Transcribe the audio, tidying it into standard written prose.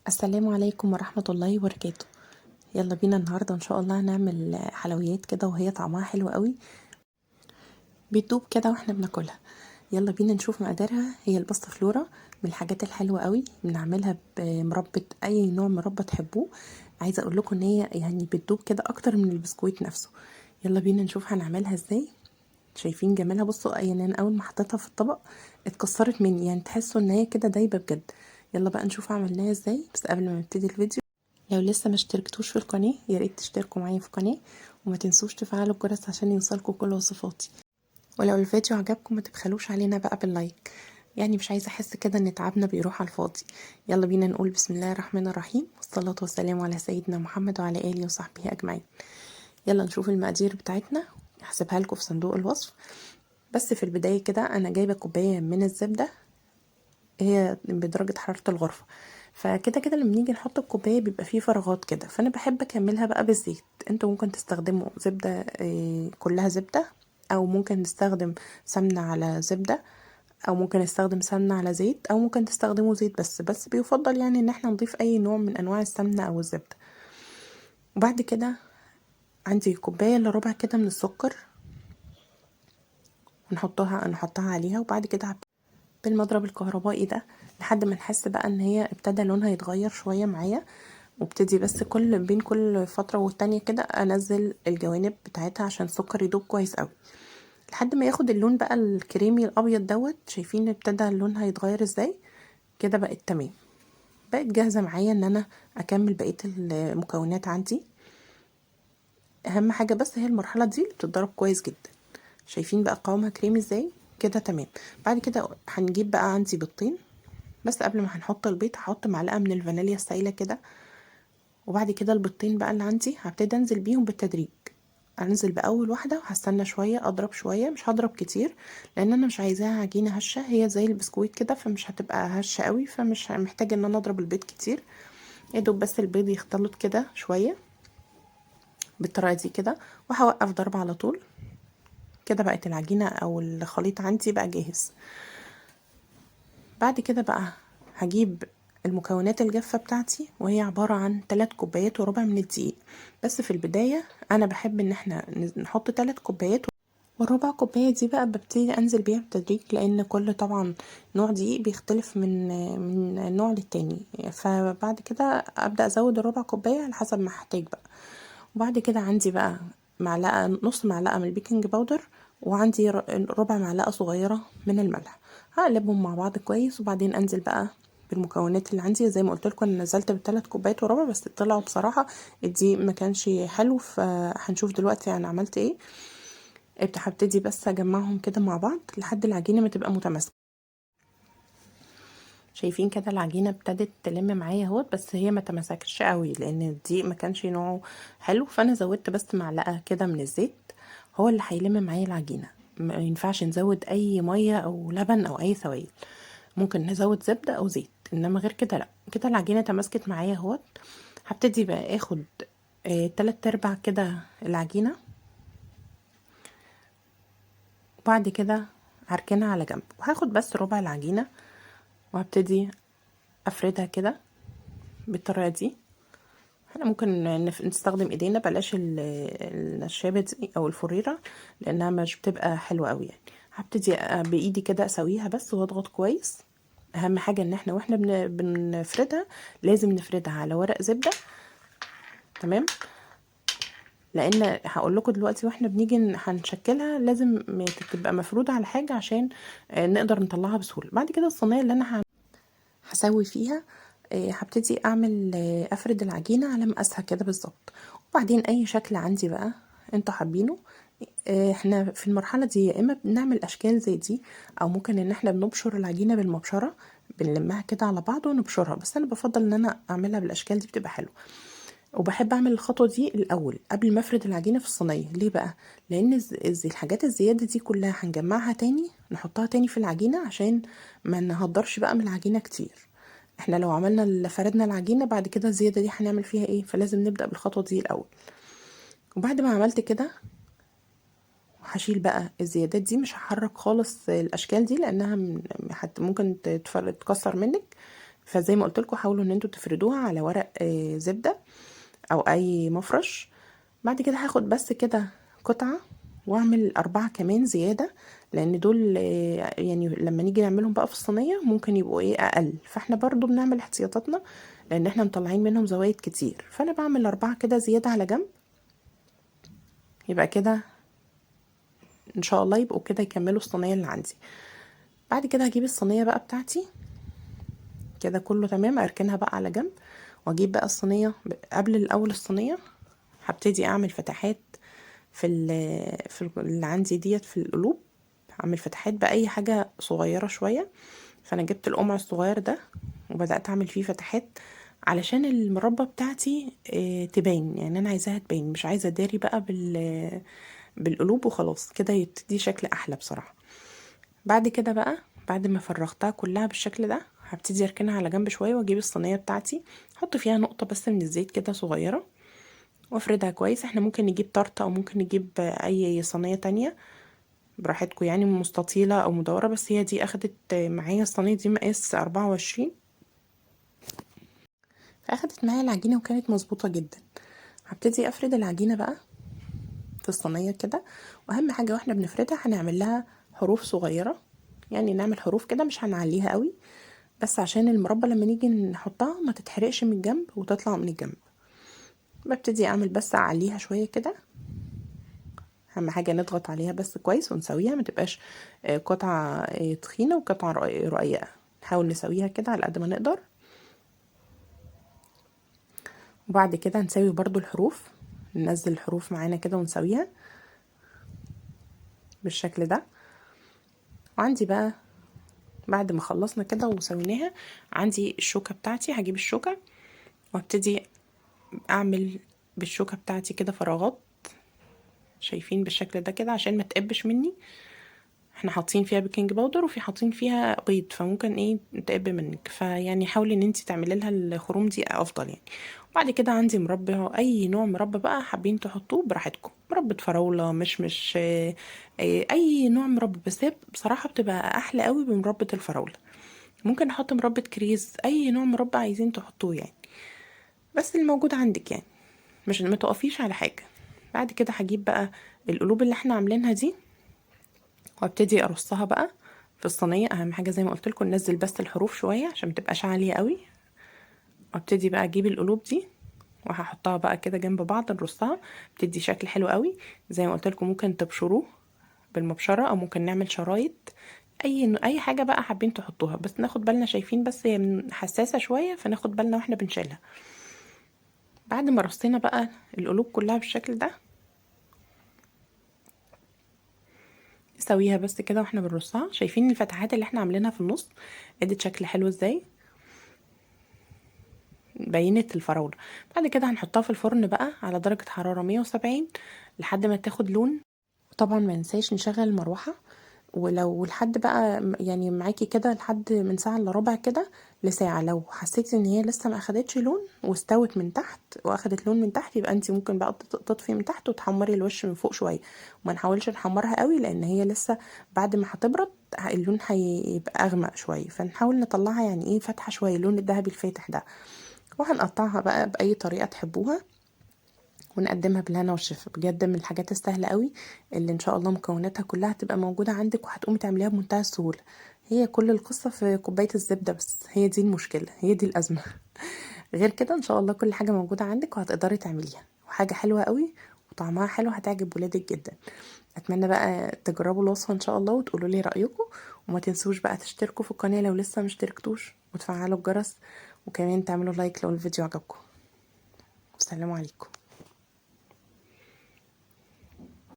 السلام عليكم ورحمة الله وبركاته. يلا بينا النهاردة ان شاء الله هنعمل حلويات كده وهي طعمها حلو قوي، بتدوب كده واحنا بناكلها. يلا بينا نشوف مقاديرها. هي الباستا فلورا من الحاجات الحلوة قوي، بنعملها بمربى، اي نوع مربى تحبوه. عايزة اقول لكم ان هي بتدوب كده اكتر من البسكويت نفسه. يلا بينا نشوف هنعملها ازاي. شايفين جمالها؟ بصوا، انا اول ما حطيتها في الطبق اتكسرت مني، تحسوا ان هي كده دايبه بجد. يلا بقى نشوف عملناها ازاي. بس قبل ما نبتدي الفيديو، لو لسه ما اشتركتوش في القناة يا ريت تشتركوا معايا في القناة، وما تنسوش تفعلوا الجرس عشان يوصلكوا كل وصفاتي. ولو الفيديو عجبكم ما تبخلوش علينا بقى باللايك، مش عايزه احس كده ان تعبنا بيروح على الفاضي. يلا بينا نقول بسم الله الرحمن الرحيم، والصلاة والسلام على سيدنا محمد وعلى اله وصحبه اجمعين. يلا نشوف المقادير بتاعتنا، هسيبها لكم في صندوق الوصف. بس في البداية كده انا جايبه كوباية من الزبدة، هي بدرجة حرارة الغرفة، فكده كده لما نيجي نحط الكوباية بيبقى فيه فراغات كده، فانا بحب اكملها بقى بالزيت. انتوا ممكن تستخدموا زبدة، كلها زبدة، او ممكن نستخدم سمنه على زبدة، او ممكن نستخدم سمنه على زيت، او ممكن تستخدموا زيت بس، بس بيفضل ان احنا نضيف اي نوع من انواع السمنة او الزبدة. وبعد كده عندي كوباية الا ربع كده من السكر، نحطها عليها. وبعد كده بالمضرب الكهربائي ده لحد ما نحس بقى ان هي ابتدى لونها يتغير شوية معايا، وابتدي بس بين كل فترة والتانية كده انزل الجوانب بتاعتها عشان السكر يدوب كويس قوي، لحد ما ياخد اللون بقى الكريمي الابيض دوت. شايفين ابتدى لونها يتغير ازاي؟ كده بقت تمام، بقت جاهزة معايا ان انا اكمل بقية المكونات عندي. اهم حاجة بس هي المرحلة دي اللي بتتضرب كويس جدا. شايفين بقى قوامها كريمي ازاي؟ كده تمام. بعد كده هنجيب بقى عندي بيضتين، بس قبل ما هنحط البيض هحط معلقه من الفانيليا السايله كده. وبعد كده البيضتين بقى اللي عندي هبتدي انزل بيهم بالتدريج. انزل باول واحدة وهستنى شوية، اضرب شوية، مش هضرب كتير لان انا مش عايزاها عجينه هشه، هي زي البسكويت كده فمش هتبقى هشه قوي، فمش محتاجه ان انا اضرب البيض كتير. يا دوب بس البيض يختلط كده شوية بالطريقة دي كده، وهوقف ضرب على طول. كده بقت العجينة او الخليط عندي بقى جاهز. بعد كده بقى هجيب المكونات الجافة بتاعتي، وهي عبارة عن 3 كوبايات وربع من الدقيق. بس في البداية أنا بحب إن احنا نحط 3 كوبايات والربع كوباية دي بقى ببتدي أنزل بيها بالتدريج، لأن كل طبعا نوع دقيق بيختلف من نوع للتاني، فبعد كده أبدأ أزود الربع كوباية على حسب ما هحتاج بقى. وبعد كده عندي بقى نص معلقة من البيكنج باودر، وعندي ربع معلقة صغيرة من الملح. هقلبهم مع بعض كويس، وبعدين أنزل بقى بالمكونات اللي عندي. زي ما قلت لكم انا نزلت بالثلاث كوبايات وربع، بس طلعوا بصراحة الدقيق ما كانش حلو، فهنشوف دلوقتي انا عملت ايه. هبتدي بس اجمعهم كده مع بعض لحد العجينة ما تبقى متماسكة. شايفين كده العجينة ابتدت تلم معايا اهوت، بس هي ما تماسكتش قوي لان الدقيق ما كانش نوعه حلو، فانا زودت بس معلقه كده من الزيت، هو اللي هيلم معايا العجينة. ما ينفعش نزود اي مية او لبن او اي سوائل، ممكن نزود زبدة او زيت، انما غير كده لا. كده العجينة تماسكت معايا اهوت. هبتدي بقى اخد، 3/4 كده العجينة، وبعد كده هركنها على جنب، وهاخد بس ربع العجينة وهبتدي افردها كده بالطريقة دي. احنا ممكن نستخدم ايدينا، بلاش النشابه دي او الفريره لانها مش بتبقى حلوة قوي. هبتدي بايدي كده اسويها بس واضغط كويس. اهم حاجة ان احنا واحنا بنفردها لازم نفردها على ورق زبدة، تمام؟ لان هقول لكم دلوقتي واحنا بنيجي هنشكلها لازم تبقى مفروده على حاجة عشان نقدر نطلعها بسهولة. بعد كده الصينية اللي انا هسوي فيها، هبتدي افرد العجينة على مقاسها كده بالظبط، وبعدين اي شكل عندي بقى انتوا حابينه. احنا في المرحلة دي يا اما بنعمل اشكال زي دي، او ممكن ان احنا بنبشر العجينة بالمبشره، بنلمها كده على بعض ونبشرها، بس انا بفضل ان انا اعملها بالاشكال دي، بتبقى حلوة. وبحب اعمل الخطوة دي الاول قبل ما افرد العجينة في الصينية. ليه بقى؟ لان الحاجات الزيادة دي كلها هنجمعها تاني، نحطها تاني في العجينة عشان ما نهدرش بقى من العجينة كتير. احنا لو فردنا العجينة بعد كده الزيادة دي هنعمل فيها ايه؟ فلازم نبدا بالخطوه دي الاول. وبعد ما عملت كده هشيل بقى الزيادات دي، مش هحرك خالص الاشكال دي لانها ممكن تتكسر منك، فزي ما قلت لكم حاولوا ان انتوا تفردوها على ورق زبدة او اي مفرش. بعد كده هاخد بس كده قطعه واعمل 4 كمان زيادة، لان دول يعني لما نيجي نعملهم بقى في الصينية ممكن يبقوا ايه اقل، فاحنا برضو بنعمل احتياطاتنا لان احنا مطلعين منهم زوايد كتير. فانا بعمل 4 كده زيادة على جنب، يبقى كده ان شاء الله يبقوا كده يكملوا الصينية اللي عندي. بعد كده هجيب الصينية بقى بتاعتي كده كله تمام، اركنها بقى على جنب، واجيب بقى الصينية. قبل الاول الصينية هبتدي اعمل فتحات في اللي عندي ديت في القلوب، هعمل فتحات باي حاجة صغيرة شوية. فانا جبت القمع الصغير ده وبدات اعمل فيه فتحات علشان المربى بتاعتي تبان، يعني انا عايزاها تبان، مش عايزه اداري بقى بالقلوب وخلاص كده، يبتدي شكل احلى بصراحة. بعد كده بقى بعد ما فرغتها كلها بالشكل ده هبتدي اركنها على جنب شوية، واجيب الصينية بتاعتي احط فيها نقطة بس من الزيت كده صغيرة وافردها كويس. احنا ممكن نجيب طرطه او ممكن نجيب اي صينية تانية براحتكم، يعني مستطيله او مدورة، بس هي دي اخدت معايا الصينية دي مقاس 24، فاخدت معايا العجينة وكانت مظبوطة جدا. هبتدي افرد العجينة بقى في الصينية كده، واهم حاجة واحنا بنفردها هنعمل لها حروف صغيرة، يعني نعمل حروف كده مش هنعليها قوي، بس عشان المربى لما نيجي نحطها ما تتحرقش من الجنب وتطلع من الجنب. ببتدي اعمل بس اعليها شوية كده، اهم حاجة نضغط عليها بس كويس ونسويها، ما تبقاش قطعه تخينة وقطعه رقيقه، نحاول نسويها كده على قد ما نقدر. وبعد كده نساوي برضو الحروف، ننزل الحروف معانا كده ونسويها بالشكل ده. وعندي بقى بعد ما خلصنا كده وسويناها عندي الشوكة بتاعتي، هجيب الشوكة وابتدي اعمل بالشوكة بتاعتي كده فراغات، شايفين بالشكل ده كده عشان ما تقبش مني. احنا حاطين فيها baking powder وفي حاطين فيها بيض، فممكن ايه تقب منك، فيعني حاولي ان انت تعملي لها الخروم دي افضل يعني. وبعد كده عندي مربى، اي نوع مربى بقى حابين تحطوه براحتكم، مربى فراوله، مشمش، اي نوع مربى، بس هي بصراحة بتبقى احلى قوي بمربى الفراوله. ممكن نحط مربى كريز، اي نوع مربى عايزين تحطوه يعني، بس الموجود عندك يعني، مش ما تقفيش على حاجة. بعد كده هجيب بقى القلوب اللي احنا عاملينها دي وابتدي ارصها بقى في الصينية. اهم حاجة زي ما قلت لكم ننزل بس الحروف شوية عشان ما تبقاش عالية قوي. وابتدي بقى اجيب القلوب دي وهحطها بقى كده جنب بعض، نرصها، بتدي شكل حلو قوي. زي ما قلت لكم ممكن تبشروه بالمبشره او ممكن نعمل شرايط، اي حاجة بقى حابين تحطوها، بس ناخد بالنا، شايفين بس هي حساسة شوية فناخد بالنا واحنا بنشيلها. بعد ما رصينا بقى القلوب كلها بالشكل ده نسويها بس كده واحنا بنرصها. شايفين الفتحات اللي احنا عاملينها في النص ادت شكل حلو ازاي، بينت الفراوله. بعد كده هنحطها في الفرن بقى على درجه حرارة 170 لحد ما تاخد لون. وطبعا ما ننساش نشغل المروحة، ولو لحد بقى يعني معاكي كده لحد من ساعة الا ربع كده لساعة، لو حسيتي ان هي لسه ما اخدتش لون واستوت من تحت واخدت لون من تحت، يبقى انت ممكن بقى تطفي من تحت وتحمري الوش من فوق شوية، وما نحاولش نحمرها قوي لان هي لسه بعد ما هتبرد اللون هيبقى اغمق شوية، فنحاول نطلعها يعني ايه فاتحة شوية، اللون الذهبي الفاتح ده. وهنقطعها بقى باي طريقه تحبوها ونقدمها بالهنا والشفا. بجد من الحاجات السهلة قوي اللي ان شاء الله مكوناتها كلها هتبقى موجودة عندك وهتقومي تعمليها بمنتهى السهولة. هي كل القصة في كوباية الزبدة بس، هي دي المشكلة، هي دي الازمة. غير كده ان شاء الله كل حاجة موجودة عندك وهتقدري تعمليها، وحاجه حلوة قوي وطعمها حلو، هتعجب ولادك جدا. اتمنى بقى تجربوا الوصفة ان شاء الله وتقولوا لي رايكم، وما تنسوش بقى تشتركوا في القناة لو لسه ما اشتركتوش، وتفعلوا الجرس، وكمان تعملوا لايك لو الفيديو عجبكم. والسلام عليكم.